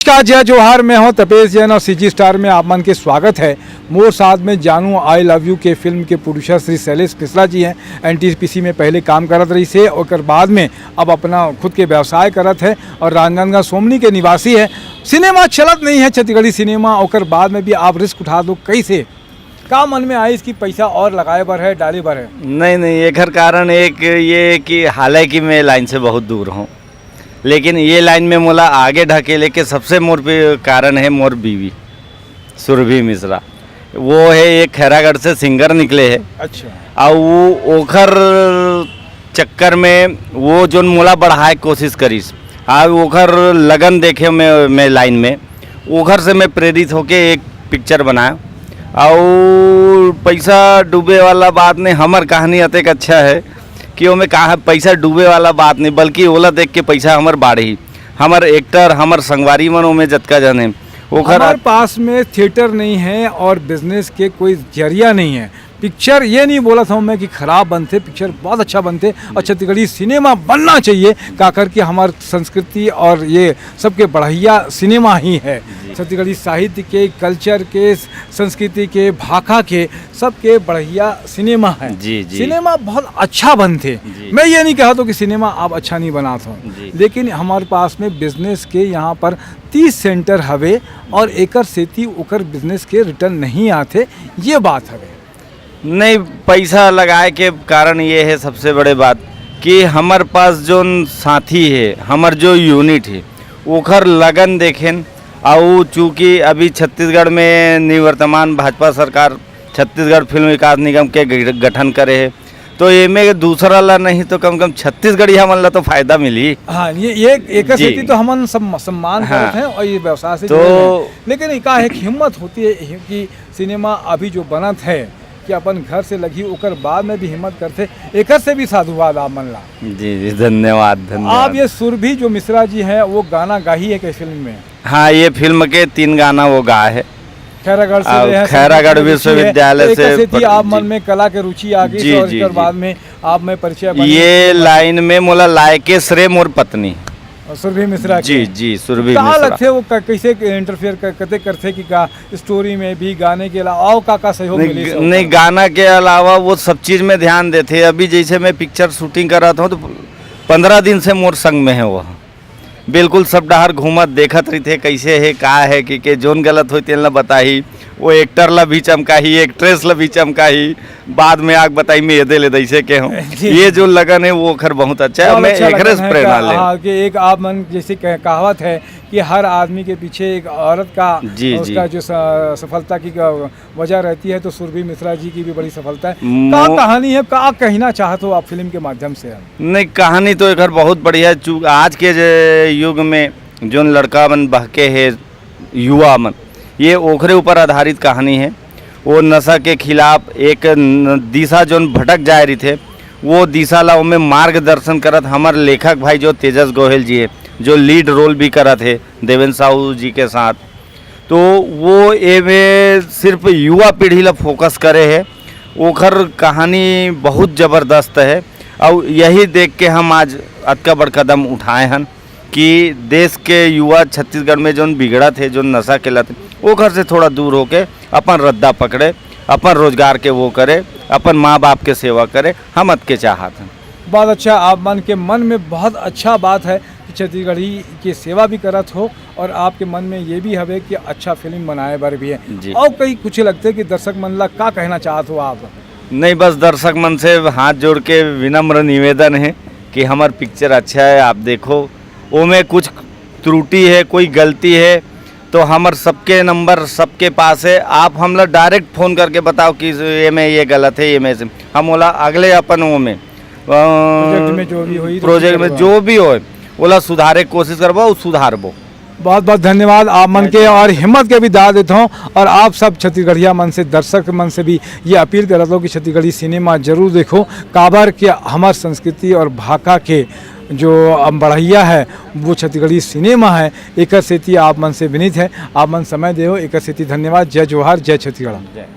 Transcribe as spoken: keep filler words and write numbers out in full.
नमस्कार, जय जोहार, मैं हूं तपेश जैन और सीजी स्टार में आप मन के स्वागत है। मोर साथ में जानू आई लव यू के फिल्म के प्रोड्यूसर श्री शैलेश मिश्रा जी हैं। एनटीपीसी में पहले काम करत रहिस हे, ओकर बाद में अब अपना खुद के व्यवसाय करत है और राजनांदगांव सोमनी के निवासी है। सिनेमा चलत नहीं है छत्तीसगढ़ी सिनेमा, ओकर बाद में भी आप रिस्क उठा दो, कैसे? का मन में आइस कि पैसा और लगाए बर है, डाले बर है? नहीं, नहीं, एकर कारण एक ये कि हालांकि मैं लाइन से बहुत दूर हूँ, लेकिन ये लाइन में मोला आगे ढकेले के सबसे मोर पे कारण है मोर बीवी सुरभि मिश्रा। वो है एक खैरागढ़ से सिंगर निकले है। अच्छा। और वो ओखर चक्कर में वो जोन मोला बढ़ाए के कोशिश करिस, आ ओखर लगन देखे मैं, मैं लाइन में, ओखर से मैं प्रेरित होके एक पिक्चर बनाया। और पैसा डूबे वाला बात नहीं, हमर कहानी अतेक अच्छा है कि ओमे कहा पैसा डूबे वाला बात नहीं, बल्कि ओला देख के पैसा हमर बाढ़ी, हमर एक्टर, हमर संगवारी मन ओमे जतका जन है, ओखर हमारे पास में थिएटर नहीं है और बिजनेस के कोई जरिया नहीं है। पिक्चर ये नहीं बोला था मैं कि खराब बनते, पिक्चर बहुत अच्छा बनते और छत्तीसगढ़ी सिनेमा बनना चाहिए, काकर कि हमार संस्कृति और ये सबके बढ़िया सिनेमा ही है। छत्तीसगढ़ी साहित्य के, कल्चर के, संस्कृति के, भाखा के, सबके बढ़िया सिनेमा है। जी, जी। सिनेमा बहुत अच्छा बनते। जी। मैं ये नहीं कहता कि सिनेमा आप अच्छा नहीं बनात हो, जी। लेकिन हमारे पास में बिजनेस के यहाँ पर तीस सेंटर हवे और एकर सेती ओकर बिजनेस के रिटर्न नहीं आते, ये बात हवे। नहीं, पैसा लगाए के कारण ये है सबसे बड़े बात कि हमर पास जोन साथी है, हमर जो यूनिट है, ओखर लगन देखेन। और चूँकि अभी छत्तीसगढ़ में निवर्तमान भाजपा सरकार छत्तीसगढ़ फिल्म विकास निगम के ग-, गठन करे है, तो एमे दूसरा ला नहीं तो कम से कम छत्तीसगढ़िया मन ला तो फायदा मिली। हाँ, ये, ये एक जी। सेती तो हमन सम-, सम्मान हाँ। करत हैं और ये व्यवसाय से तो जुड़े हैं। लेकिन ये का है कि हिम्मत होती है कि सिनेमा अभी जो बनत है कि अपन घर से लगी, ओकर बाद में भी हिम्मत करथे, एकर से भी साधुवाद आप मन ला। जी, जी, धन्यवाद, धन्यवाद। आप ये सुरभि जो मिश्रा जी हैं, वो गाना गाही है कई फिल्म में? हाँ, ये फिल्म के तीन गाना वो गा है। खैरागढ़ से और ले हैं, खैरागढ़ संगीत की रुचि है, विश्वविद्यालय तो एकर से सेती पर-, आप जी। मन में कला के रुचि आ गई जी, और जी, एकर जी। बाद में आप में परिचय बने। ये लाइन में मोला लाए के श्रेय मोर पत्नी। और सुरभि मिश्रा जी, के। जी, सुरभि का मिश्रा। लगथे वो क-, कैसे इंटरफेयर क-, कते करथे कि गा-, स्टोरी में भी, गाने के अलावा और का, का सहयोग नहीं, मिले ग-, से नहीं, ओकर? गाना के अलावा वो सब चीज में ध्यान देथे। अभी जैसे मैं पिक्चर शूटिंग कर रहा था तो पंद्रह दिन से मोर संग में है वो। बिल्कुल सब डहर घूमत देखत रहिथे, कैसे है, का है, कि के जोन गलत होई तेन ला बताही, वो एक्टर ला भी चमकाही, एक्ट्रेस ला भी चमकाही, बाद में आके बताही मैं एदे ले दैसे के हूँ। जी। ये जो लगन है वो ओखर बहुत अच्छा है, बहुत मैं अच्छा एकरे लगन से है प्रेरणा का-, ले। हाँ, कि एक आप मन जैसे कह-, कहावत है कि हर आदमी के पीछे एक औरत का, जी, उसका जी। जो स-, सफलता की ग-, वजह रहती है, तो सुरभि मिश्रा जी की भी बड़ी सफलता है। मो- का कहानी है, का कहना चाहत हो आप फिल्म के माध्यम से? नहीं, कहानी तो एकर बहुत बढ़िया है। चूँ-, आज के जे युग में जोन लड़का मन बहके हे, युवा मन, ये ओखरे ऊपर आधारित कहानी है। वो नशा के खिलाफ एक न-, दिशा जोन भटक जाए रहिथे, वो दिशा ला ओमे मार्गदर्शन करत हमर लेखक भाई जो तेजस गोहिल जी है, जो लीड रोल भी करत है देवेंद्र साहू जी के साथ। तो वो एमे सिर्फ युवा पीढ़ी ला फोकस करे है, ओखर कहानी बहुत जबरदस्त है। और यही देख के हम आज अतका बड़ कदम उठाए हन कि देश के युवा छत्तीसगढ़ में जोन बिगड़त है, जोन नशा के लत, ओखर से थोड़ा दूर होके अपन रद्दा पकड़े, अपन रोजगार के वो करे, अपन माँ बाप के सेवा करे, हम अतके चाहत हन। बहुत अच्छा, आप मन के मन में बहुत अच्छा बात है कि छत्तीसगढ़ी की सेवा भी करत हो और आपके मन में ये भी हवे कि अच्छा फिल्म बनाए बर भी है। जी। और कई कुछ लगथे कि दर्शक मन ला का कहना चाहत हो आप? नहीं, बस दर्शक मन से हाथ जोड़ के विनम्र निवेदन है कि हमर पिक्चर अच्छा है, आप देखो, ओमे कुछ त्रुटि है, कोई गलती है, तो हमर सबके नंबर सबके पास है। आप हमला डायरेक्ट फोन करके बताओ कि ये में ये गलत है, ये में से हम ओला अगले अपन वो में, अ, प्रोजेक्ट में जो भी होई, तो प्रोजेक्ट में सुधारवा। जो भी होए, ओला सुधारे के कोशिश करबो और सुधारबो। बहुत बहुत धन्यवाद आप मन के और हिम्मत के भी दाद देता हूँ। और आप सब छत्तीसगढ़िया मन से, दर्शक मन से भी ये अपील करत हूँ कि छत्तीसगढ़ी सिनेमा जरूर देखो, काबर के हमार संस्कृति और भाखा के जो बढ़िया है वो छत्तीसगढ़ी सिनेमा है। एकर सेती आप मन से विनीत है, आप मन समय देहो, एकर सेती धन्यवाद। जय जोहार, जय छत्तीसगढ़।